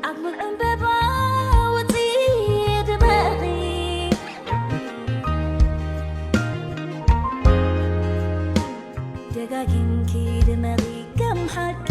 ኣብ ሙሉእ ዕምበባ ወጺ ድመቒ፣ ደጋጊምኪ ድመቒ ከም ሓቂ።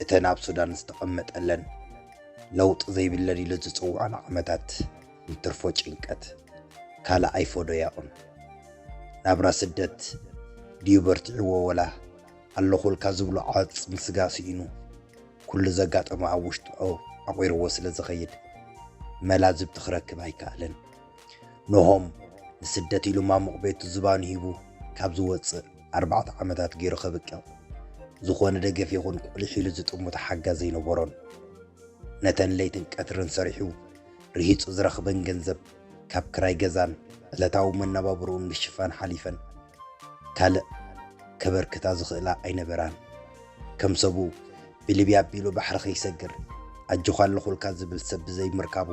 እተን ኣብ ሱዳን ዝተቐመጠለን ለውጢ ዘይብለን ኢሉ ዝጽውዖን ዓመታት ንትርፎ ጭንቀት ካልእ ኣይፈዶያኡን። ናብራ ስደት ድዩ በርቲዕዎ ወላ ኣለኹልካ ዝብሎ ዓጽሚ ስጋ ስኢኑ ኩሉ ዘጋጠሞ ኣብ ውሽጡ ዓቑርዎ ስለ ዝኸይድ መላዝብቲ ክረክብ ኣይከኣለን። ኖሆም ንስደት ኢሉ ማሙቕ ቤቱ ዝባኑ ሂቡ ካብ ዝወጽእ ኣርባዕተ ዓመታት ገይሩ ከብቅዕ ዝኾነ ደገፍ ይኹን ቁሊሕ ኢሉ ዝጥምቶ ሓጋዚ ኣይነበሮን። ነተን ለይትን ቀትርን ሰሪሑ ርሂጹ ዝረኽበን ገንዘብ ካብ ክራይ ገዛን ዕለታዊ መነባብርኡን ምሽፋን ሓሊፈን ካልእ ከበርክታ ዝኽእላ ኣይነበራን። ከም ሰቡ ብልቢ ኣቢሉ ባሕሪ ከይሰግር ኣጆኻ ኣለኹልካ ዝብል ሰብ ብዘይምርካቡ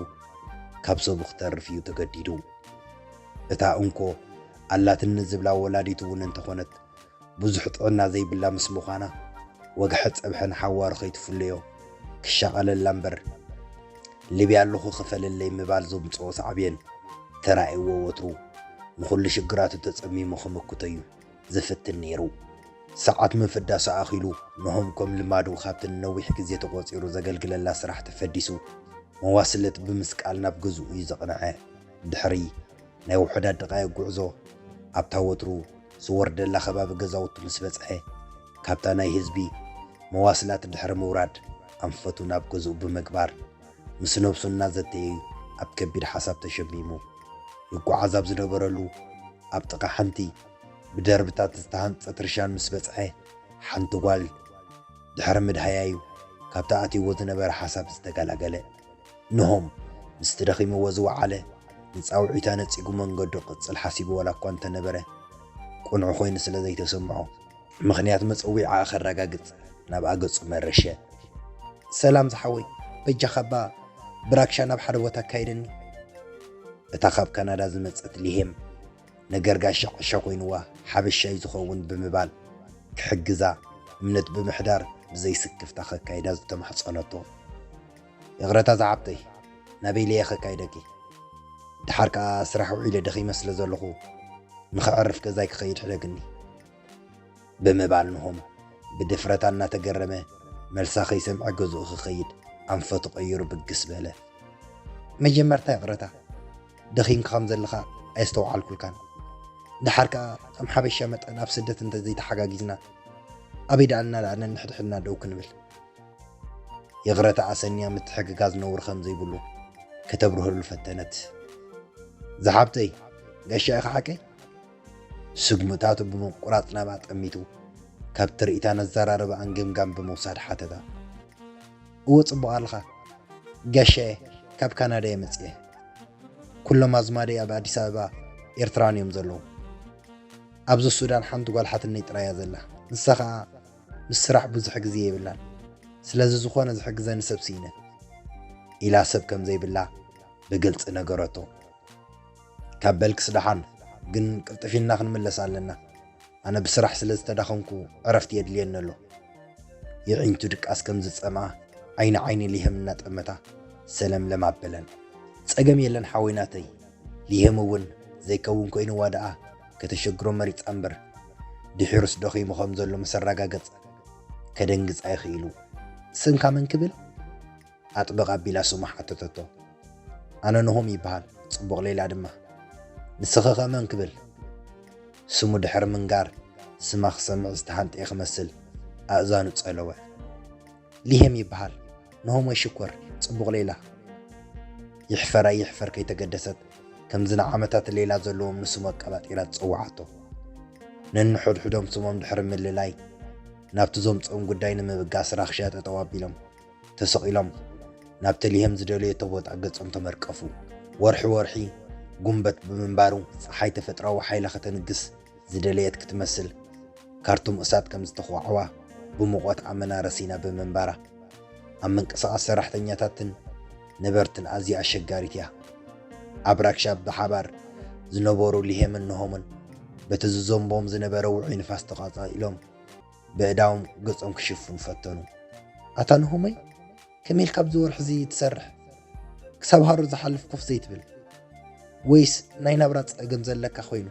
ካብ ሰቡ ክተርፍ እዩ ተገዲዱ። እታ እንኮ ኣላትኒ ዝብላ ወላዲቱ እውን እንተኾነት ብዙሕ ጥዕና ዘይብላ ምስ ምዃና፣ ወግሐ ጸብሐ ንሓዋሩ ከይትፍለዮ ክሻቐለላ እምበር፣ ልብያ ኣለኹ ክፈለለይ ምባል ዘምጽኦ ሳዕቤን ተራእይዎ ወትሩ ንኹሉ ሽግራቱ ተጸሚሙ ክምክቶ እዩ ዝፍትን ነይሩ። ሰዓት ምፍዳሱ ኣኺሉ፣ ኖሆም ከም ልማዱ ካብቲ ንነዊሕ ግዜ ተቖጺሩ ዘገልግለላ ስራሕ ተፈዲሱ፣ መዋስለት ብምስቃል ናብ ገዝኡ እዩ ዘቕንዐ። ድሕሪ ናይ ውሑዳት ደቓይቕ ጉዕዞ፣ ኣብታ ወትሩ ዝወርደላ ከባቢ ገዛውቱ ምስ በጽሐ፣ ካብታ ናይ ህዝቢ መዋስላት ድሕሪ ምውራድ፣ ኣንፈቱ ናብ ገዝኡ ብምግባር፣ ምስ ነብሱ እናዘተየ ኣብ ከቢድ ሓሳብ ተሸሚሙ። ይጓዓዝ ኣብ ዝነበረሉ፣ ኣብ ጥቓ ሓንቲ ብደርብታት ዝተሃንጸት ርሻን ምስ በጽሐ፣ ሓንቲ ጓል ድሕሪ ምድሃያ እዩ ካብቲ ኣትይዎ ዝነበረ ሓሳብ ዝተገላገለ። ኖሆም ምስቲ ደኺምዎ ዝወዓለ ንጻውዒታ ነጺጉ መንገዱ ክቕጽል ሓሲቡ ዋላ እኳ እንተነበረ፣ ቅኑዕ ኮይኑ ስለ ዘይተሰምዖ፣ ምኽንያት መጸዊዓኣ ከረጋግጽ ናብኣ ገጹ መረሸ። ሰላም ዝሓወይ፣ በጃኻ እባ ብራክሻ ናብ ሓደ ቦታ ኣካይደኒ። እታ ካብ ካናዳ ዝመጸት ሊሄም ነገር ጋሻ ዓሻ ኮይንዋ ሓበሻ እዩ ዝኸውን ብምባል ክሕግዛ እምነት ብምሕዳር ብዘይስክፍታ ከካይዳ ዝተማሕጸነቶ። ይቕረታ ዝሓብተይ፣ ናበይ ኢለ እየ ከካይደኪ? ደሓር ከኣ ስራሕ ውዒለ ደኺመ ስለ ዘለኹ ንኸዕርፍ ገዛይ ክኸይድ ሕደግኒ። ብምባል ኖሆም ብድፍረታ እናተገረመ መልሳ ከይሰምዐ ገዝኡ ክኸይድ ኣንፈቱ ቀይሩ ብግስ በለ። መጀመርታ ይቕረታ፣ ደኺምካ ከም ዘለኻ ኣየስተውዓልኩልካን። ደሓር ከኣ ከም ሓበሻ መጠን ኣብ ስደት እንተዘይተሓጋጊዝና ኣበይ ደኣ ነንሕድሕድና ደው ክንብል? ይቕረታ ኣሰንያ ምትሕግጋዝ ነውሪ ከም ዘይብሉ ከተብርህሉ ፈተነት። ዝሓብተይ፣ ጋሻ ኢኻ ሓቀይ? ስጉምታቱ ብምቁራጽ ናብኣ ጠሚቱ፣ ካብ ትርኢታን ኣዘራርባኣን ገምጋም ብምውሳድ ሓተታ። እወ ጽቡቕ ኣለኻ ጋሻየ፣ ካብ ካናዳ እየ መጺኤ። ኩሎም ኣዝማደይ ኣብ ኣዲስ ኣበባ ኤርትራውያን እዮም ዘለዉ። ኣብዚ ሱዳን ሓንቲ ጓል ሓትነይ ጥራይ እያ ዘላ። ንሳ ኸኣ ምስ ስራሕ ብዙሕ ግዜ የብላን። ስለዚ ዝኾነ ዝሕግዘኒ ሰብ ስኢነ ኢላ ሰብ ከም ዘይብላ ብግልጺ ነገረቶ። ካብ በልክስ ደሓን፣ ግን ቅልጥፍ ኢልና ክንምለስ ኣለና። ኣነ ብስራሕ ስለ ዝተዳኸምኩ ዕረፍቲ የድልየኒ ኣሎ። የዒንቱ ድቃስ ከም ዝጸምኣ ዓይኒ ዓይኒ ሊሄም እናጠመታ ሰለምለም ኣበለን። ጸገም የለን ሓወይ ናተይ። ሊሄም እውን ዘይከውን ኮይንዋ ደኣ ከተሸግሮ መሪጻ እምበር፣ ድሒሩስ ደኺሙ ከም ዘሎ ምስ ኣረጋገጸ ከደንግጻ ይኽኢሉ። ስምካ መን ክብል? ኣጥብቕ ኣቢላ ስሙ ሓተተቶ። ኣነ ኖሆም ይበሃል፣ ጽቡቕ ሌላ ድማ። ንስኺ ኸ መን ክብል? ስሙ ድሕሪ ምንጋር ስማ ክሰምዕ ዝተሃንጠየ ክመስል ኣእዛኑ ጸለወ። ሊሄም ይበሃል፣ ኖሆም ወይ ሽኮር፣ ጽቡቕ ሌላ። ይሕፈር ኣይሕፈር ከይተገደሰት ከምዚ ንዓመታት ሌላ ዘለዎም ንስሙ ኣቀባጢራ ጸውዓቶ። ነንሕድሕዶም ስሞም ድሕሪ ምልላይ ናብቲ ዘምጽኦም ጉዳይ ንምብጋስ ራኽሻ ጠጠው ኣቢሎም ተሰቒሎም ናብቲ ሊሄም ዝደለየቶ ቦታ ገጾም ተመርቀፉ። ወርሒ ወርሒ ጉንበት ብምንባሩ፣ ጸሓይ ተፈጥሮኣዊ ሓይላ ከተንግስ ዝደለየት ክትመስል፣ ካርቱም እሳት ከም ዝተኹዋዕዋ ብሙቐት ኣመና ረሲና ብምንባራ፣ ኣብ ምንቅስቓስ ሰራሕተኛታትን ነበርትን ኣዝያ ኣሸጋሪት እያ። ኣብ ራክሻ ብሓባር ዝነበሩ ሊሄምን ነሆምን በቲ ዝዘንቦም ዝነበረ ውዑይ ንፋስ ተቓጻጺሎም ብእዳዎም ገጾም ክሽፍኑ ፈተኑ። ኣታ ነሆመይ፣ ከመይ ኢልካ ኣብዚ ወርሒ እዚ ትሰርሕ? ክሳብ ሃሩር ዝሓልፍ ኮፍ ዘይትብል? ወይስ ናይ ናብራ ጸገም ዘለካ ኮይኑ?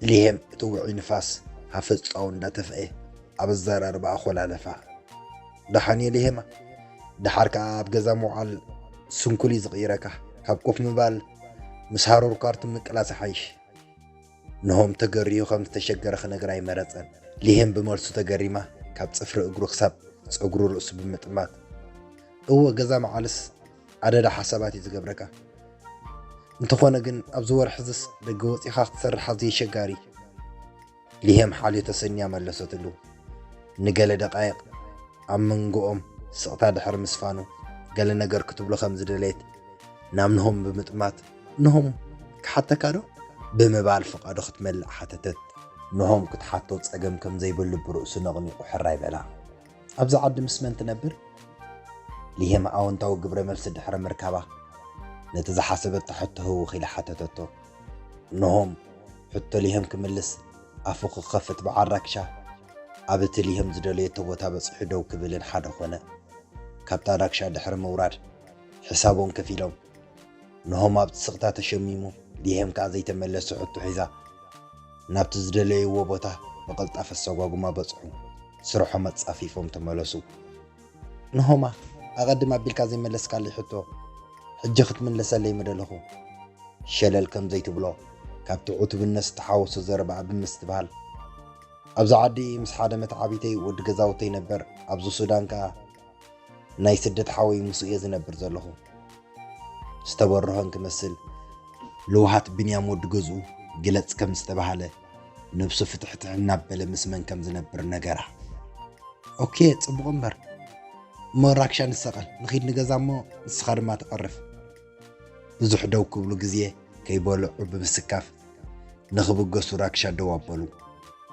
ሊሄም እቲ ውዑይ ንፋስ ሃፈጻኡ እንዳተፍአ ኣብ ኣዘራርባ ኣኾላለፋ። ደሓን እየ ሊሄማ፣ ደሓር ከኣ ኣብ ገዛ ምውዓል ስንኩል እዩ ዝቕይረካ። ካብ ኮፍ ምባል ምስ ሃሩር ካርቱም ምቅላስ ይሓይሽ። ነሆም ተገርዩ ከም ዝተሸገረ ክነግር ኣይመረጸን። ሊሄም ብመልሱ ተገሪማ ካብ ጽፍሪ እግሩ ክሳብ ጸጉሪ ርእሱ ብምጥማት፣ እወ፣ ገዛ መዓልስ ኣደዳ ሓሳባት እዩ ዝገብረካ። እንተኾነ ግን ኣብዚ ወርሒ እዝስ ደገ ወጺኻ ክትሰርሕ ኣዝዩ ኣሸጋሪ። ሊሄም ሓልዮ ተሰንያ መለሰትሉ። ንገለ ደቃይቕ ኣብ መንጎኦም ስቕታ ድሕሪ ምስፋኑ፣ ገለ ነገር ክትብሎ ከም ዝደለየት ናብ ነሆም ብምጥማት፣ ነሆም፣ ክሓተካ ዶ? ብምባል ፍቓዱ ክትመልእ ሓተተት። ነሆም ክትሓቶ ጸገም ከም ዘይብሉ ብርእሱ ነቕኒቑ ሕራይ በላ። ኣብዚ ዓዲ ምስ መን ትነብር? ሊሄም ኣወንታዊ ግብረ መልሲ ድሕሪ ምርካባ፣ ነቲ ዝሓሰበቶ ሕቶ ህውኽ ኢላ ሓተተቶ። ነሆም ሕቶ ሊሄም ክምልስ ኣፉ ክኸፍት ብዓራክሻ ኣብ እቲ ሊሄም ዝደለየቶ ቦታ በጺሑ ደው ክብልን ሓደ ኾነ። ካብታ ራክሻ ድሕሪ ምውራድ ሕሳቦም ከፊሎም፣ ነሆም ኣብቲ ስቕታ ተሸሚሙ፣ ሊሄም ከኣ ዘይተመለሰ ሕቶ ሒዛ ናብቲ ዝደለይዎ ቦታ ብቕልጣፈ ኣሰጓጉማ በጽሑ። ስርሖም ኣጻፊፎም ተመለሱ። ነሆማ፣ ኣቐድም ኣቢልካ ዘይመለስካለይ ሕቶ፣ ሕጂ ክትምለሰለይ ምደለኹ። ሸለል ከም ዘይትብሎ፣ ካብቲ ዕቱብነት ዝተሓወሶ ዘረባኣ ብምስትብሃል፣ ኣብዚ ዓዲ ምስ ሓደ መተዓቢተይ ወዲ ገዛውተይ ነበር፣ ኣብዚ ሱዳን ከኣ ናይ ስደት ሓወይ ምስኡ እየ ዝነብር ዘለኹ። ዝተበርሆን ክመስል፣ ለውሃት ብንያም ወዲ ገዝኡ ግለጽ ከም ዝተባህለ፣ ነብሱ ፍትሕትሕ እናበለ ምስ መን ከም ዝነብር ነገራ። ኦኬ፣ ጽቡቕ እምበር። እሞ ራክሻ ንሰቐል፣ ንኺድ ንገዛ እሞ ንስኻ ድማ ተቐርፍ። ብዙሕ ደው ክብሉ ግዜ ከይበልዑ ብምስካፍ፣ ንኽብገሱ ራክሻ ደው ኣበሉ።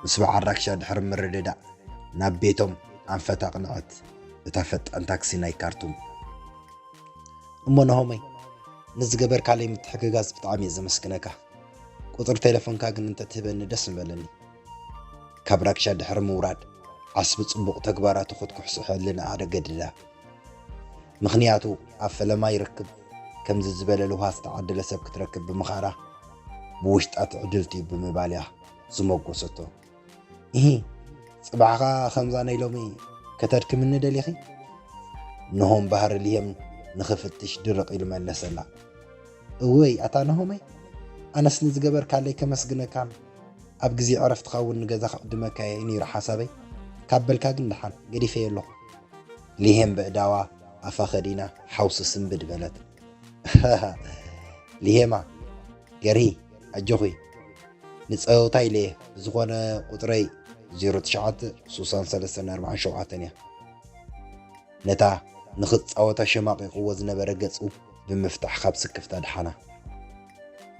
ምስ በዓል ራክሻ ድሕሪ ምርድዳእ፣ ናብ ቤቶም ኣንፈት ኣቕንዐት እታ ፈጣን ታክሲ ናይ ካርቱም። እሞ ነሆመይ፣ ንዝገበርካለይ ምትሕግጋዝ ብጣዕሚ እየ ዘመስግነካ። ቁጽሪ ቴሌፎንካ ግን እንተትህበኒ ደስ ምበለኒ። ካብ ራክሻ ድሕሪ ምውራድ፣ ዓስቢ ጽቡቕ ተግባራቱ ክትኩሕስሐሉ ንኣደ ገድዳ። ምኽንያቱ፣ ኣብ ፈለማ ይርክብ፣ ከምዚ ዝበለ ልውሃት ዝተዓደለ ሰብ ክትረክብ ብምኽኣላ፣ ብውሽጣ ትዕድልቲ እዩ ብምባል እያ ዝመጎሰቶ። እሂ፣ ጽባሕ ኸኣ ከምዛ ናይ ሎሚ ከተድክምኒ ደሊኺ? ነሆም ባህሪ ሊሄም ንኽፍትሽ ድርቕ ኢሉ መለሰላ። እወይ፣ ኣታ ነሆመይ፣ ኣነስ ንዝገበርካለይ ከመስግነካን ኣብ ግዜ ዕረፍትኻ እውን ንገዛ ክዕድመካ እየ ነይሩ ሓሳበይ። ካብ በልካ ግን ደሓን፣ ገዲፈዮ ኣለኹ። ሊሄም በእዳዋ ኣፋ ከዲና ሓውሲ ስንብድ በለት። ሊሄማ፣ ገርሂ፣ ኣጆኺ፣ ንጸወታ ኢለ እየ። ብዝኾነ ቁጽረይ ዜሮ ትሽዓተ ስሳን ሰለስተን ኣርባዓን ሸውዓተን እያ። ነታ ንኽጻወታ ሸማቒቕዎ ዝነበረ ገጹ ብምፍታሕ ካብ ስክፍታ ደሓና።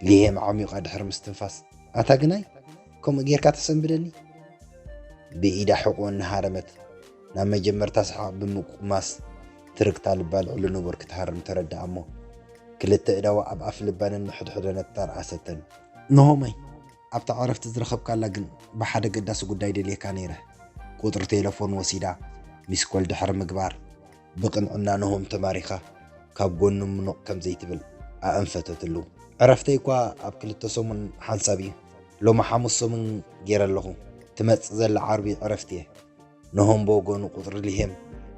ሊሄም ዓሚቓ ድሕሪ ምስትንፋስ፣ ኣታ ግናይ፣ ከምኡ ጌርካ ተሰንብደኒ? ብኢዳ ሕቖ እናሃረመት፣ ናብ መጀመርታ ሰሓቕ ብምቁማስ፣ ትርግታ ልባ ልዕሊ ንቡር ክትሃርም ተረድኣ እሞ፣ ክልተ እዳዋ ኣብ ኣፍ ልባ ነንሕድሕደን ኣተራኣሰተን። ነሆመይ፣ ኣብታ ዕረፍቲ ዝረኸብካላ ግን ብሓደ ገዳሲ ጉዳይ ደልየካ ነይረ። ቁጽሪ ቴለፎን ወሲዳ፣ ሚስኮል ድሕሪ ምግባር፣ ብቕንዕና ነሆም ተማሪኻ፣ ካብ ጎኑ ምኑቕ ከም ዘይትብል ኣእንፈተትሉ። ዕረፍተይ እኳ ኣብ ክልተ ሰሙን ሓንሳብ እዩ። ሎሚ ሓሙስ ሰሙን ገይረ ኣለኹ። ትመጽእ ዘላ ዓርቢ ዕረፍቲ እየ። ነሆም ብወገኑ ቁጽሪ ሊሄም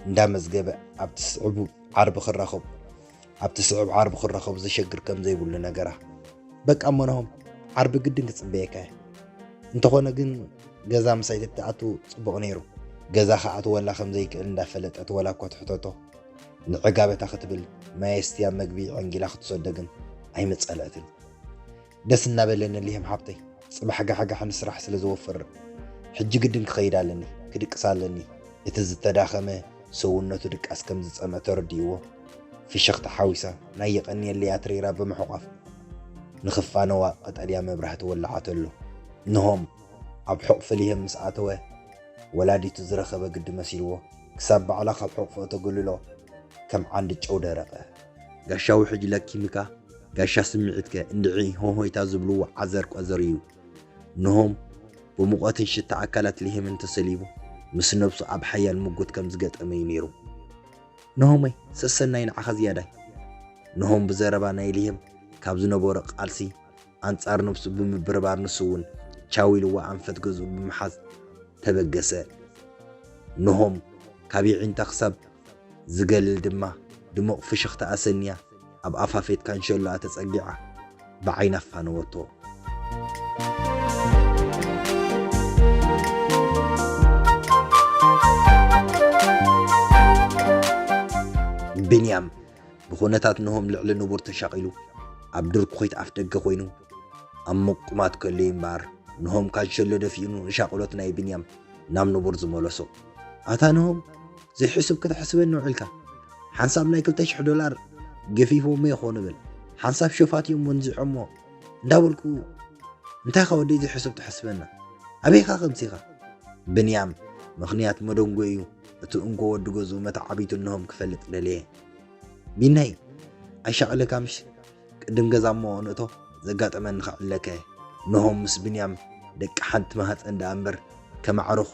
እንዳመዝገበ ኣብቲ ስዕቡ ዓርቢ ክራኸቡ፣ ኣብቲ ስዕብ ዓርቢ ክራኸቡ ዘሸግር ከም ዘይብሉ ነገራ። በቃ እሞ ነሆም፣ ዓርቢ ግድን ክጽበየካ እየ። እንተኾነ ግን ገዛ ምሳይ ተትኣቱ ጽቡቕ ነይሩ። ገዛ ክኣትወላ ከም ዘይክእል እንዳፈለጠት ወላ እኳ ትሕተቶ፣ ንዕጋበታ ክትብል ማየስትያ መግቢ ዕንጊላ ክትሰዶ ግን ኣይመጸለትን። ደስ እናበለኒ ሊሄም ሓብተይ፣ ጽባሕ ጋሕጋሕ ንስራሕ ስለ ዝወፍር፣ ሕጂ ግድን ክኸይድ ኣለኒ፣ ክድቅስ ኣለኒ። እቲ ዝተዳኸመ ሰውነቱ ድቃስ ከም ዝጸምእ ተረዲእዎ፣ ፍሽኽታ ሓዊሳ ናይ የቐንየለይ ኣትሪራ ብምሕቋፍ፣ ንኽፋነዋ ቀጠልያ መብራህቲ ወላዓተሉ። ንሆም ኣብ ሕቑፊ ሊሄም ምስ ኣተወ፣ ወላዲቱ ዝረኸበ ግዲ መሲልዎ፣ ክሳብ ባዕላ ካብ ሕቑፎ ተጉልሎ፣ ከም ዓንዲ ጨው ደረቐ። ጋሻ ውሕጅ ለኪምካ፣ ጋሻ ስምዒትከ እንድዒ ሆሆይታ ዝብልዎ ዓዘር ቆዘር እዩ። ንሆም ብሙቐትን ሽታ ኣካላት ሊሄምን ተሰሊቡ፣ ምስ ነብሱ ኣብ ሓያል ምጉት ከም ዝገጠመ እዩ ነይሩ። ንሆመይ፣ ሰሰናይ ንዓኻ ዝያዳይ። ንሆም ብዘረባ ናይ ሊሄም ካብ ዝነበሮ ቃልሲ ኣንጻር ነብሱ ብምብርባር፣ ንሱ እውን ቻው ኢልዋ ኣንፈት ገዝኡ ብምሓዝ ተበገሰ። ንሆም ካብ የዒንታ ክሳብ ዝገልል ድማ ድሙቕ ፍሽኽታ ኣሰንያ ኣብ ኣፋፌት ካንሸሎኣ ተጸጊዓ ብዓይና ኣፋነወቶ። ብንያም ብኹነታት ንሆም ልዕሊ ንቡር ተሻቒሉ ኣብ ድርኩኺት ኣፍደገ ኮይኑ ኣብ ምቁማት ከሎ እዩ እምበኣር፣ ንሆም ካንሸሎ ደፊኡ ንሻቕሎት ናይ ብንያም ናብ ንቡር ዝመለሶ። ኣታ ንሆም፣ ዘይሕሱብ ከተሕስበኒ ውዒልካ። ሓንሳብ ናይ ክልተ ሽሕ ዶላር ገፊፎሞ ይኾኑ ብል። ሓንሳብ ሸፋት እዮም ወንዚዖሞ እንዳበልኩ፣ እንታይ ኻ ወደይ ዘይሕሱብ ትሕስበና? ኣበይኻ ከምሲኻ? ብንያም ምኽንያት መደንጎ እዩ። እቲ እንኮ ወዲ ገዝኡ መተዓቢቱ እንሆም ክፈልጥ ደለየ። ቢናይ፣ ኣይሻቕለካ ምሽ? ቅድም ገዛ እሞ ንእቶ፣ ዘጋጠመኒ ከዕለከ። ንሆም ምስ ብንያም ደቂ ሓንቲ ማህፀን ደኣ እምበር ከማዕሩኽ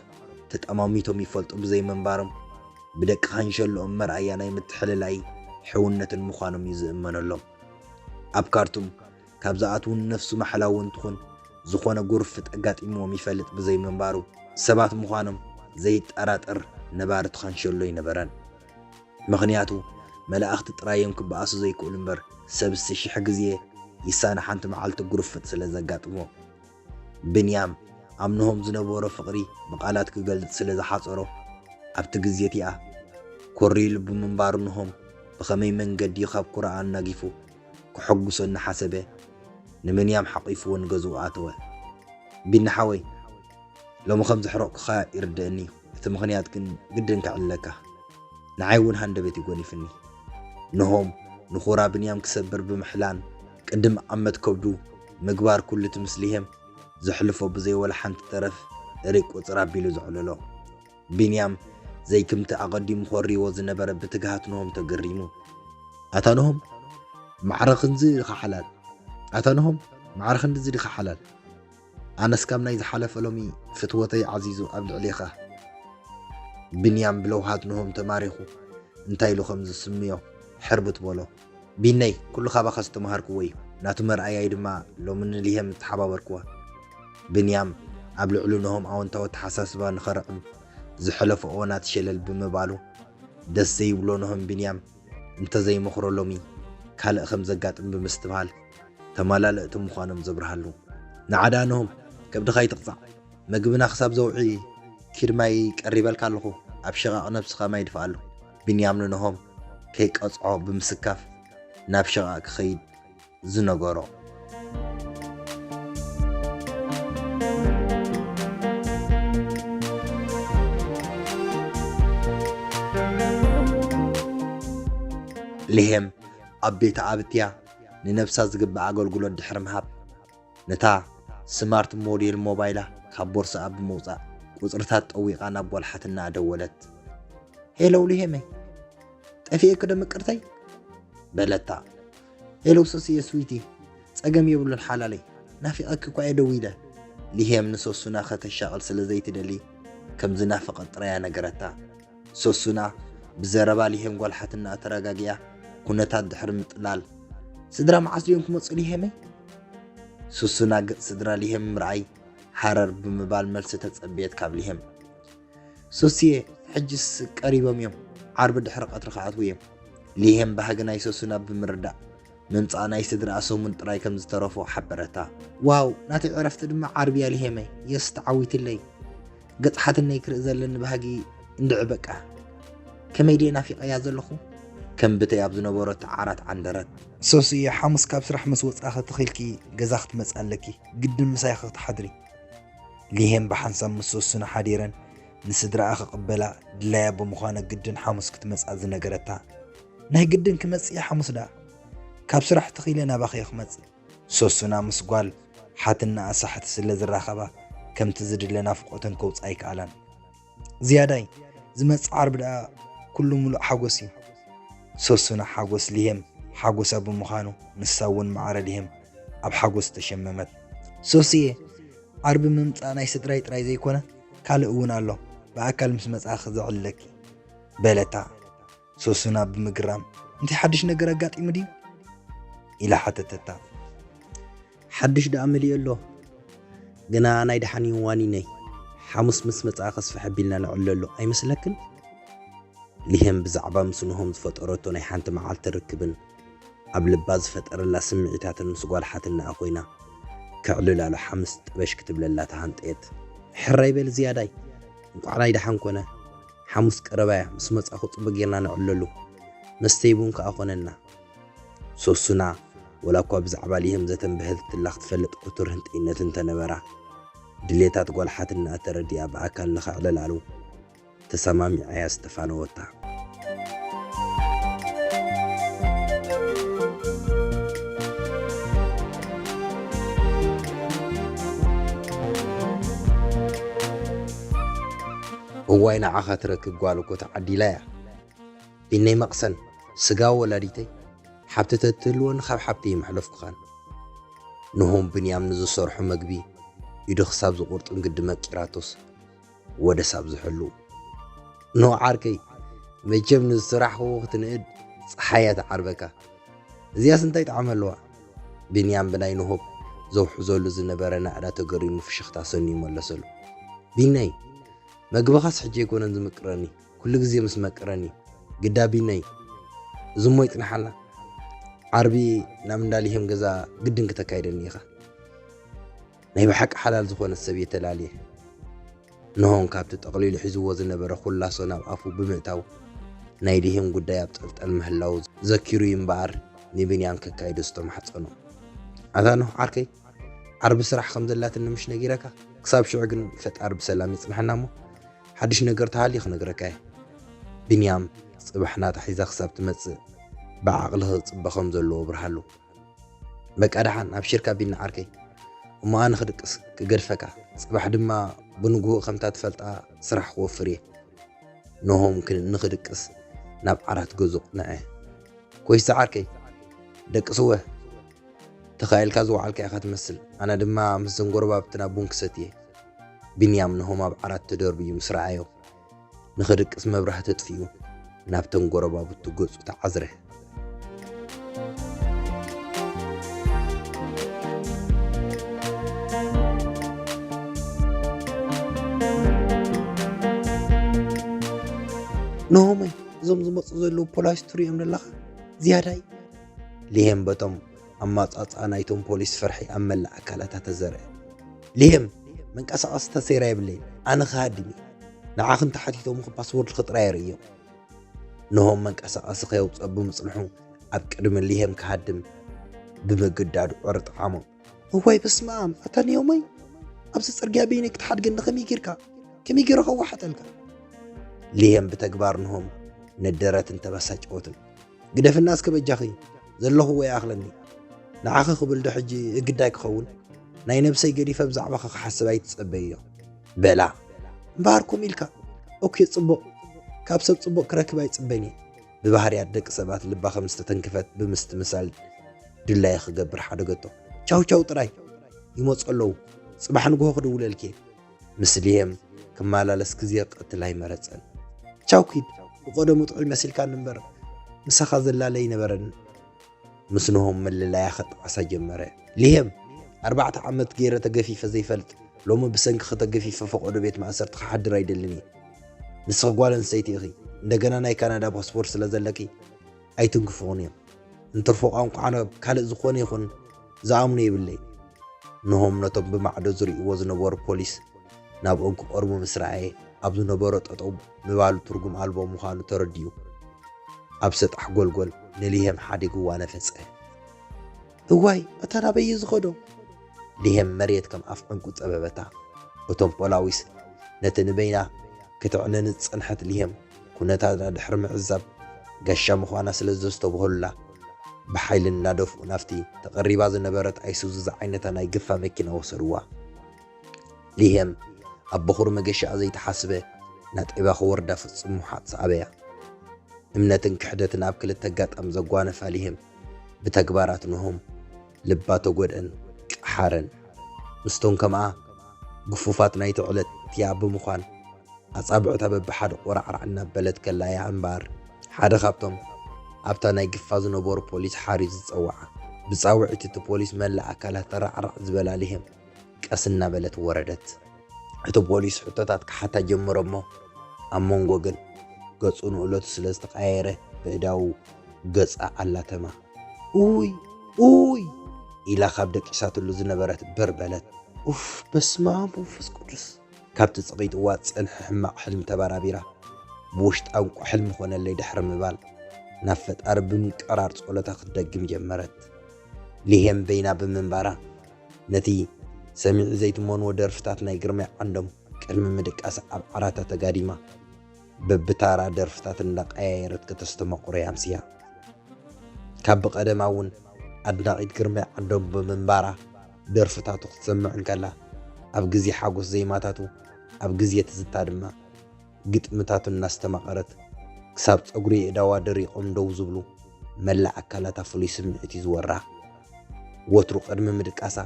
ተጠማሚቶም ይፈልጡ ብዘይምንባሮም፣ ብደቂ ካንሸሎኦም መርኣያ ናይ ምትሕልላይ ሕውነትን ምዃኖም እዩ ዝእመነሎም። ኣብ ካርቱም ካብ ዝኣትዉ ነፍሱ ማሕላ እውን ትኹን ዝኾነ ጉርፍጥ ኣጋጢምዎም ይፈልጥ ብዘይምንባሩ፣ ሰባት ምዃኖም ዘይጠራጠር ነባሪ እቲ ካንሸሎ ኣይነበረን። ምኽንያቱ፣ መላእኽቲ ጥራይ እዮም ክበኣሱ ዘይክእሉ እምበር፣ ሰብሲ ሽሕ ግዜ ይሳነ ሓንቲ መዓልቲ ጉርፍጥ ስለ ዘጋጥሞ። ብንያም ኣብ ንሆም ዝነበሮ ፍቕሪ ብቓላት ክገልጽ ስለ ዝሓጸሮ፣ ኣብቲ ግዜ እቲኣ ኮርዩ ልቡ ምንባሩ ንሆም ብኸመይ መንገዲ ካብ ኩርኣ ኣናጊፉ ከሐጉሶ እናሓሰበ፣ ንብንያም ሓቒፍዎ ንገዝኡ ኣተወ። ቢኒ ሓወይ፣ ሎሚ ከም ዘሕረቕኩኻ ይርደኣኒ እዩ። እቲ ምኽንያት ግን ግድን ከዕልለካ። ንዓይ እውን ሃንደበት እዩ ጎኒፍኒ። ንሆም ንኹራ ብንያም ክሰብር ብምሕላን ቅድም ኣብ መትከብዱ ምግባር ኩሉ እቲ ምስ ሊሄም ዘሕልፎ ብዘይ ወላ ሓንቲ ተረፍ ሪቅ ቁጽር ኣቢሉ ዘዕለሎ። ቢንያም ዘይክምቲ ኣቐዲሙ ኮርይዎ ዝነበረ ብትግሃት ንሆም ተገሪሙ። ኣታ ንሆም፣ ማዕረ ክንዚ ዲኻ ሓላል? ኣታ ንሆም፣ ማዕረ ክንድዚ ዲኻ ሓላል? ኣነስ ካብ ናይ ዝሓለፈ ሎሚ ፍትወተይ ዓዚዙ ኣብ ልዕሌኻ። ብንያም ብለውሃት ንሆም ተማሪኹ እንታይ ኢሉ ከም ዝስምዮ ሕርብት በሎ። ቢነይ፣ ኩሉ ካባኻ ዝተምሃርክዎ እዩ። ናቱ መርኣያይ ድማ ሎሚ ንሊሄም ዝተሓባበርክዋ። ብንያም ኣብ ልዕሊ ኖሆም ኣወንታዊ ኣተሓሳስባ ንኸርዕም ዝሐለፎ እዋናት ሸለል ብምባሉ፣ ደስ ዘይብሎ ኖሆም ብንያም እንተዘይመኽሮ ሎሚ ካልእ ከም ዘጋጥም ብምስትብሃል፣ ተመላልእቲ ምዃኖም ዘብርሃሉ። ንዓ ደኣ ኖሆም፣ ከብድኻ ኣይትቕጻዕ። መግብና ክሳብ ዘውዒ ኪድ ማይ ቀሪበልካ ኣለኹ። ኣብ ሽቓቕ ነብስኻ ማይ ድፍኣሉ። ብንያም ንኖሆም ከይቀጽዖ ብምስካፍ ናብ ሽቓቕ ክኸይድ ዝነገሮ። ሊሄም ኣብ ቤት ኣብትያ ንነብሳ ዝግባእ ኣገልግሎት ድሕሪ ምሃብ፣ ነታ ስማርት ሞዴል ሞባይላ ካብ ቦርስኣ ብምውጻእ፣ ቁጽርታት ጠዊቓ ናብ ጓል ሓትናኣ ደወለት። ሄሎ ሊሄመይ፣ ጠፊኤኪ ዶ ምቅርተይ? በለታ። ሄሎ ሶስየ ስዊቲ፣ ጸገም የብሉን ሓላለይ፣ ናፊቐኪ እኳ እየ ደዊለ። ሊሄም ንሶሱና ከተሻቕል ስለ ዘይትደሊ፣ ከም ዝናፈቐት ጥራያ ነገረታ። ሶሱና ብዘረባ ሊሄም ጓል ሓትናኣ ተረጋጊኣ፣ ኩነታት ድሕሪ ምጥላል፣ ስድራ መዓስ ድዮም ክመጹ ሊሄመይ? ሶሱና ገጽ ስድራ ሊሄም ምርኣይ ሃረር ብምባል መልሲ ተጸበየት ካብ ሊሄም። ሶስየ፣ ሕጅስ ቀሪቦም እዮም፣ ዓርቢ ድሕሪ ቀትሪ ክኣትዉ እዮም። ሊሄም ባህጊ ናይ ሶሱና ብምርዳእ፣ ምምጻእ ናይ ስድራኣ ሰሙን ጥራይ ከም ዝተረፎ ሓበረታ። ዋው፣ ናተይ ዕረፍቲ ድማ ዓርቢ እያ ሊሄመይ፣ የስ ተዓዊትለይ። ገጽ ሓትነይ ክርኢ ዘለኒ ባህጊ እንድዒ በቃ። ከመይ ድየ ናፊቐያ ዘለኹ። ከም ብተይ ኣብ ዝነበረቶ ዓራት ዓንደረት። ሶስየ፣ ሓሙስ ካብ ስራሕ ምስ ወጻእኺ ተኺልኪ ገዛ ክትመጺ ኣለኪ። ግድን ምሳይ ኢኺ ክትሓድሪ። ሊሄም ብሓንሳብ ምስ ሶሱና ሓዲረን ንስድራኣ ክቕበላ ድላያ ብምዃና ግድን ሓሙስ ክትመጽኣ ዝነገረታ። ናይ ግድን ክመጽእ እየ ሓሙስ ደኣ። ካብ ስራሕ ተኺለ ናባኺ እየ ክመጽእ። ሶሱና ምስ ጓል ሓትነኣ ሳሕቲ ስለ ዝራኸባ፣ ከምቲ ዝድለ ናፍቖተን ከውጽኣ ኣይከኣላን። ዝያዳይ ዝመጽእ ዓርቢ ደኣ ኩሉ ምሉእ ሓጎስ እዩ። ሶሱና ሓጎስ ሊሄም ሓጎሳ ብምዃኑ፣ ንሳ እውን ማዕረ ሊሄም ኣብ ሓጎስ ተሸመመት። ሶስየ፣ ዓርቢ ምምጻእ ናይ ስድራይ ጥራይ ዘይኮነ፣ ካልእ እውን ኣሎ፣ ብኣካል ምስ መጻእኺ ዘዕልለኪ፣ በለታ። ሶሱና ብምግራም፣ "እንታይ ሓድሽ ነገር ኣጋጢሙ ድዩ?" ኢላ ሓተተታ። "ሓድሽ ደኣ መሊኡ ኣሎ፣ ግና ናይ ደሓን እዩ ዋኒነይ። ሓሙስ ምስ መጻ ከስፍሕ ኣቢልና ንዕለሉ ኣይመስለክን?" ሊሄም ብዛዕባ ምስ ንሆም ዝፈጠረቶ ናይ ሓንቲ መዓልቲ ርክብን ኣብ ልባ ዝፈጠረላ ስምዒታትን ምስ ጓል ሓትነኣ ኮይና፣ ከዕልላሉ ሓምስ ጥበሽ ክትብለላ ተሃንጠየት። "ሕራይ በል ዝያዳይ፣ እንቋዕ ናይ ደሓን ኮነ። ሓሙስ ቀረባ እያ፣ ምስ መጻኹ ጽቡቕ ጌርና ንዕለሉ። መስተይ ቡን ከኣ ኮነና።" ሶሱና፣ ወላ እኳ ብዛዕባ ሊሄም ዘተንበህትላ ክትፈልጥ ክቱር ህንጠይነት እንተነበራ፣ ድሌታት ጓል ሓትነኣ ተረዲኣ ብኣካል ንኸዕልላሉ ተሰማሚዓያ ዝተፋነወታ። እዋይ ንዓኻ ትረክብ ጓል እኮ ተዓዲላ እያ። ቢነይ መቕሰን፣ ስጋ ወላዲተይ፣ ሓብቲ ተትህልወኒ ካብ ሓብቲ ይመሕለፍኩኻን። ንሆም ብንያም ንዝሰርሖ መግቢ ኢዱ ክሳብ ዝቑርጥም ግዲ መቂራቶስ፣ ወደ ሳብ ዝሕሉ። "ኖ ዓርከይ፣ መቸም ንዝሰራሕኽዎ ክትንእድ ጸሓይ እያ ትዓርበካ። እዚኣስ እንታይ ጣዕሚ ኣለዋ?" ቢንያም ብናይ ንሆም ዘውሕዘሉ ዝነበረ ናእዳ ተገሪሙ ፍሽኽታ ሰንዩ መለሰሉ። "ቢነይ፣ መግብኻስ ሕጂ ኣይኮነን ዝምቅረኒ፣ ኩሉ ግዜ ምስ መቅረኒ። ግዳ ቢነይ፣ እዚ እሞ ይጽንሓልና። ዓርቢ ናብ እንዳ ሊሄም ገዛ ግድን ክተካይደኒ ኢኻ። ናይ ብሓቂ ሓላል ዝኾነት ሰብ እየ ተላልየ።" ንሆም ካብቲ ጠቕሊሉ ሒዝዎ ዝነበረ ኩላሶ ናብ ኣፉ ብምእታው፣ ናይ ሊሄም ጉዳይ ኣብ ጠልጠል ምህላው ዘኪሩ እዩ እምበኣር፣ ንቢንያም ከካይዶ ዝተማሕጸኖ። "ኣታ ኖህ ዓርከይ፣ ዓርቢ ስራሕ ከም ዘላትኒ ምሽ ነጊረካ? ክሳብ ሽዑ ግን ፈጣሪ ብሰላም የጽንሐና እሞ፣ ሓድሽ ነገር ተሃልዩ ክነግረካ እየ።" ቢንያም፣ ጽባሕ ናታ ሒዛ ክሳብ ትመጽእ፣ ብዓቕሊ ክጽበ ከም ዘለዎ ኣብርሃሉ። "በቃ ደሓን፣ ኣብሽርካ ቢኒ ዓርከይ። እሞ ኣነ ክድቅስ፣ ክገድፈካ። ጽባሕ ድማ ብንግሆ ከምታ ትፈልጣ ስራሕ ክወፍር እየ።" ኖሆም ክን-፣ ንኽድቅስ ናብ ዓራት ገዙ ቅንዐ። "ኮይሳ ዓርከይ፣ ደቅስወ፣ ተኻኢልካ ዝወዓልካ ኢኻ ትመስል። ኣነ ድማ ምስዘን ጎረባብትና ቡን ክሰትየ።" ቢንያም ኖሆም ኣብ ዓራት ተደርብዩ ምስ ረኣዮ፣ ንኽድቅስ መብራህቲ ኣጥፊኡ ናብተን ጎረባብቱ ገጹ ተዓዝረ። "ኖሆመይ፣ እዞም ዝመጹ ዘለዉ ፖላይስ ትርእዮም ዘለኻ? ዝያዳይ?" ሊሄም በቶም ኣማጻጽኣ ናይቶም ፖሊስ ፍርሒ ኣብ መላእ ኣካላታ ተዘርአ። "ሊሄም፣ መንቀሳቐሲ ታሴራ የብለይን፣ ኣነ ክሃድም እየ። ንዓኺ እንተሓቲቶምኺ ፓስወርድኺ ጥራይ ኣርእዮም።" ኖሆም መንቀሳቐሲ ከየውጽኦ ብምጽንሑ፣ ኣብ ቅድሚ ሊሄም ክሃድም ብምግዳዱ ዕርጥዓሞ። "እዋይ በስመ ኣብ፣ ኣታ ንዮመይ፣ ኣብዚ ጽርግያ በይነይ ክትሓድገኒ ከመይ ጌርካ? ከመይ ጌረ ከዋሕጠልካ?" ሊሄም ብተግባር ኖሆም ነደረትን ተበሳጨወትን። "ግደፍና እስከ በጃኺ፣ ዘለኹዎ ይኣኽለኒ። ንዓኺ ክብል ዶ ሕጂ እግዳይ ክኸውን? ናይ ነብሰይ ገዲፈ ብዛዕባኺ ክሓስብ ኣይትጸበይዮ። በላ እምበኣር ከምኡ ኢልካ። ኦኬ፣ ጽቡቕ። ካብ ሰብ ጽቡቕ ክረክብ ኣይጽበን እየ።" ብባህርያት ደቂ ሰባት ልባ ከም ዝተተንከፈት ብምስትምሳል ድላየ ክገብር ሓደገቶ። "ቻው ቻው ጥራይ፣ ይመጹ ኣለዉ። ጽባሕ ንግሆ ክድውለልኪ እየ።" ምስ ሊሄም ክመላለስ ግዜ ክቕትል ኣይመረጸን። "ቻው ኪድ፣ ብቐደሙ ጥዑይ መሲልካኒ እምበር፣ ምሳኻ ዘላለ ኣይነበረንን።" ምስ ኖሆም ምልላያ ክጣዕሳ ጀመረ። "ሊሄም፣ ኣርባዕተ ዓመት ገይረ ተገፊፈ ዘይፈልጥ፣ ሎሚ ብሰንክኺ ተገፊፈ ፈቐዶ ቤት ማእሰርቲ ክሓድር ኣይደልን እየ። ንስኺ ጓል ኣንስተይቲ ኢኺ፣ እንደገና ናይ ካናዳ ፓስፖርት ስለ ዘለኪ ኣይትንክፍኹን እዮም። እንትርፎ ቋንቋ ዓረብ ካልእ ዝኾነ ይኹን ዝኣምኖ የብለይ።" ኖሆም ነቶም ብማዕዶ ዝርእይዎ ዝነበሩ ፖሊስ ናብኦም ክቐርቡ ምስ ረኣየ፣ ኣብ ዝነበሮ ጠጠው ምባሉ ትርጉም ኣልቦ ምዃኑ ተረዲኡ፣ ኣብ ሰጣሕ ጎልጎል ንሊሄም ሓዲግዋ ነፈጸ። "እዋይ፣ ኣታ ናበይ እዩ ዝኸዶ?" ሊሄም መሬት ከም ኣፍ ዕንቁ ጸበበታ። እቶም ፖላዊስ ነቲ ንበይና ክትዕነኒ ዝጸንሐት ሊሄም ኩነታታ ድሕሪ ምዕዛብ፣ ጋሻ ምዃና ስለ ዘስተብህሉላ፣ ብሓይሊ እናደፍኡ ናብቲ ተቐሪባ ዝነበረት ኣይሱዙ ዝዓይነታ ናይ ግፋ መኪና ወሰድዋ። ሊሄም ኣብ በኹር መገሻኣ ዘይተሓስበ ናጤባ ክወርዳ ፍጹም ምሓጥ ሰኣበያ። እምነትን ክሕደትን ኣብ ክልተ ኣጋጣሚ ዘጓነፋ ሊሄም ብተግባራት ንሆም ልባ ተጎድአን ቀሓረን። ምስቶም ከምኣ ግፉፋት ናይቲ ዕለት እቲኣ ብምዃን ኣጻብዕታ በብሓደ ቆራዕራዕ እናበለት ከላ እያ እምበኣር፣ ሓደ ካብቶም ኣብታ ናይ ግፋ ዝነበሩ ፖሊስ ሓርዩ ዝጸውዓ። ብጻውዒት እቲ ፖሊስ መላእ ኣካላት ተራዕራዕ ዝበላ ሊሄም ቀስ እናበለት ወረደት። እቲ ፖሊስ ሕቶታት ክሓታ ጀመረ እሞ፣ ኣብ መንጎ ግን ገጹ ንእለቱ ስለ ዝተቐያየረ፣ ብእዳዉ ገጻ ኣላተማ። "ኡይ፣ ኡይ!" ኢላ ካብ ደቂሳትሉ ዝነበረት ብር በለት። "ኡፍ፣ በስመ ኣብ ወመንፈስ ቅዱስ!" ካብቲ ጸቒጥዋ ዝጸንሐ ሕማቕ ሕልሚ ተበራቢራ፣ ብውሽጣ እንቋዕ ሕልሚ ኾነለይ ድሕሪ ምባል፣ ናብ ፈጣሪ ብምንቅርራር ጸሎታ ክትደግም ጀመረት። ሊሄም በይና ብምንባራ፣ ነቲ ሰሚዒ ዘይትመንዎ ደርፍታት ናይ ግርማይ ዓንዶም ቅድሚ ምድቃሳ ኣብ ዓራታ ተጋዲማ፣ በብታራ ደርፍታት እንዳቀያየረት ከተስተማቕሮ ኣምስያ። ካብ ብቐደማ እውን ኣድናቒት ግርማይ ዓንዶም ብምንባራ፣ ደርፍታቱ ክትሰምዕ እንከላ፣ ኣብ ግዜ ሓጎስ ዜማታቱ፣ ኣብ ግዜ ትዝታ ድማ ግጥምታቱ እናስተማቐረት፣ ክሳብ ጸጉሪ የእዳዋ ደሪቖም ደው ዝብሉ፣ መላእ ኣካላታ ፍሉይ ስምዒት እዩ ዝወራ። ወትሩ ቅድሚ ምድቃሳ፣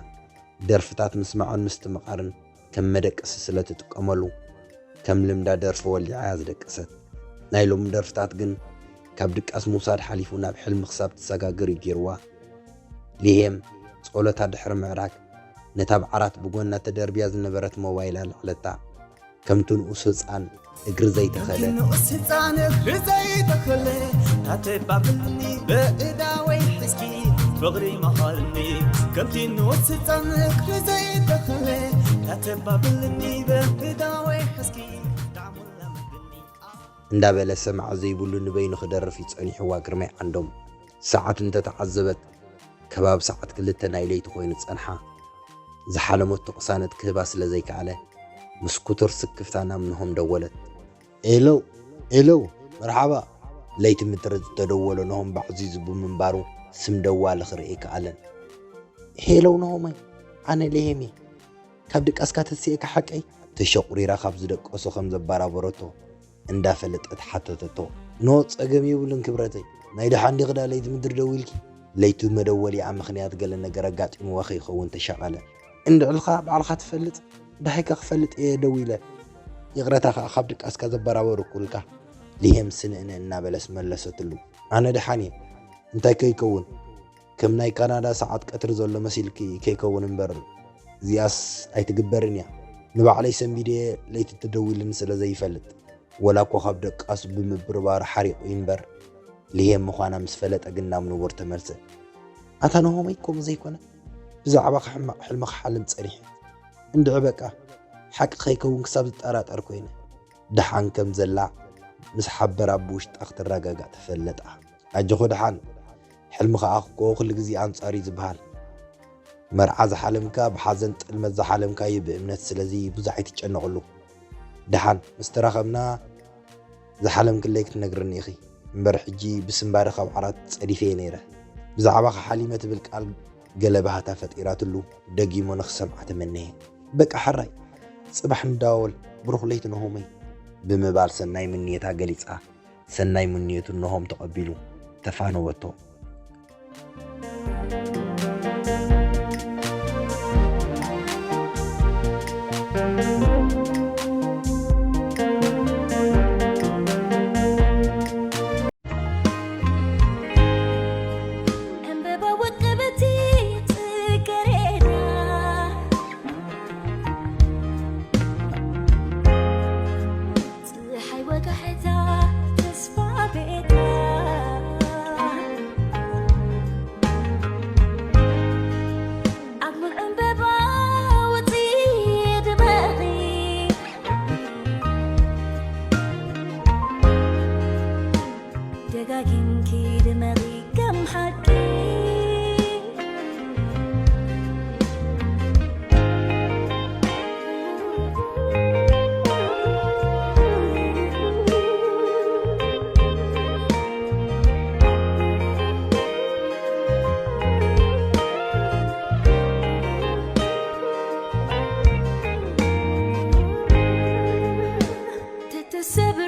ደርፍታት ምስማዕን ምስትምቓርን ከም መደቀሲ ስለ ትጥቀመሉ፣ ከም ልምዳ ደርፊ ወሊዓ እያ ዝደቀሰት። ናይ ሎሚ ደርፍታት ግን ካብ ድቃስ ምውሳድ ሓሊፉ ናብ ሕልሚ ክሳብ ትሰጋገር እዩ ገይርዋ። ሊሄም ጸሎታ ድሕሪ ምዕራግ፣ ነታ ኣብ ዓራት ብጎና ተደርብያ ዝነበረት ሞባይል ኣልዓለታ። ከምቲ ንኡስ ህጻን እግሪ ዘይተኸለ። ከምቲ ንኡስ ህጻን እግሪ ዘይተኸለ፣ ታተባብልኒ በእዳወይ ሕዝኪ ፍቕሪ መሃርኒ። ከምቲ ንኡስ ህጻን እግሪ ዘይተኸለ፣ ታተባብልኒ በእዳወይ ሕዝኪ ጣዕሙ ለምድኒ። እንዳበለ ሰማዒ ዘይብሉ ንበይኑ ክደርፍ እዩ ጸኒሕዋ ግርማይ ዓንዶም። ሰዓት እንተተዓዘበት፣ ከባቢ ሰዓት ክልተ ናይ ለይቲ ኮይኑ ጸንሓ። ዝሓለመቶ ቅሳነት ክህባ ስለ ዘይከኣለ፣ ምስ ክቱር ስክፍታ ናብ ነሆም ደወለት። "ኤለው፣ ኤለው፣ መርሓባ!" ለይቲ ምድሪ ዝተደወሎ ነሆም ባዕዚዙ ብምንባሩ፣ ስም ደዋሊ ክርኢ ኣይከኣለን። "ሄለው ነሆመይ፣ ኣነ ሌሄም እየ። ካብ ድቃስካ ተሲኤካ ሓቀይ?" ተሸቑሪራ ካብ ዝደቀሶ ከም ዘባራበረቶ እንዳፈለጠት ሓተተቶ። "ኖ፣ ጸገም የብሉን ክብረተይ። ናይ ደሓን ዲኺ ደኣ ለይቲ ምድሪ ደዊልኪ?" ለይቲ መደወሊኣ ምኽንያት ገለ ነገር ኣጋጢምዋ ከይኸውን ተሻቐለ። "እንድዕልኻ ባዕልኻ ትፈልጥ፣ ደሃይከ ክፈልጥ እየ ደዊለ። ይቕረታ ከኣ ካብ ድቃስካ ዘበራበርኩልካ?" ሊሄም ስንእንእ እናበለስ መለሰትሉ። "ኣነ ደሓን እየ። እንታይ ከይከውን? ከም ናይ ካናዳ ሰዓት ቀትሪ ዘሎ መሲልኪ ከይከውን እምበር፣ እዚኣስ ኣይትግበርን እያ። ንባዕለይ ሰንቢደ እየ ለይቲ ተደዊልኒ ስለ ዘይፈልጥ። ወላ እኮ ካብ ደቃሱ ብምብርባሩ ሓሪቑ እዩ እምበር፣ ሊሄም ምዃና ምስ ፈለጠ ግን ናብ ንቡር ተመልሰ። ኣታ ናሆመይ፣ ከምኡ ዘይኮነ፣ ብዛዕባኻ ሕማቕ ሕልሚ ክሓልም ጸኒሐ። እንድዒ በቃ፣ ሓቂ ከይከውን ክሳብ ዝጠራጠር ኮይነ። ደሓን ከም ዘላ ምስ ሓበራ ብውሽጣ ክትረጋጋእ ተፈለጣ። ኣጆኺ ደሓን፣ ሕልሚ ከኣ እኮ ኩሉ ግዜ ኣንጻር እዩ ዝበሃል። መርዓ ዝሓለምካ ብሓዘን ጥልመት ዝሓለምካዩ ብእምነት፣ ስለዚ ብዙሕ ኣይትጨነቕሉ። ደሓን ምስ ተራኸብና ዝሓለምክለይ ክትነግርኒ ኢኺ። እምበር ሕጂ ብስንባደ ካብ ዓራት ጸዲፈየ ነይረ። ብዛዕባኻ ሓሊመ ትብል ቃል ገለ ባህታ ፈጢራትሉ፣ ደጊሙ ንኽሰምዓ ተመነየ። በቃ ሕራይ፣ ጽባሕ ንደዋወል፣ ብሩኽ ለይቲ ነሆመይ፣ ብምባል ሰናይ ምንየታ ገሊጻ፣ ሰናይ ምንየቱ ነሆም ተቐቢሉ ተፋነወቶ። ዕምበባ ወቀበቲ ጽጌረዳ፣ ጸሓይ ወጋሕታ ተስፋ ቤታ፣ ሰብ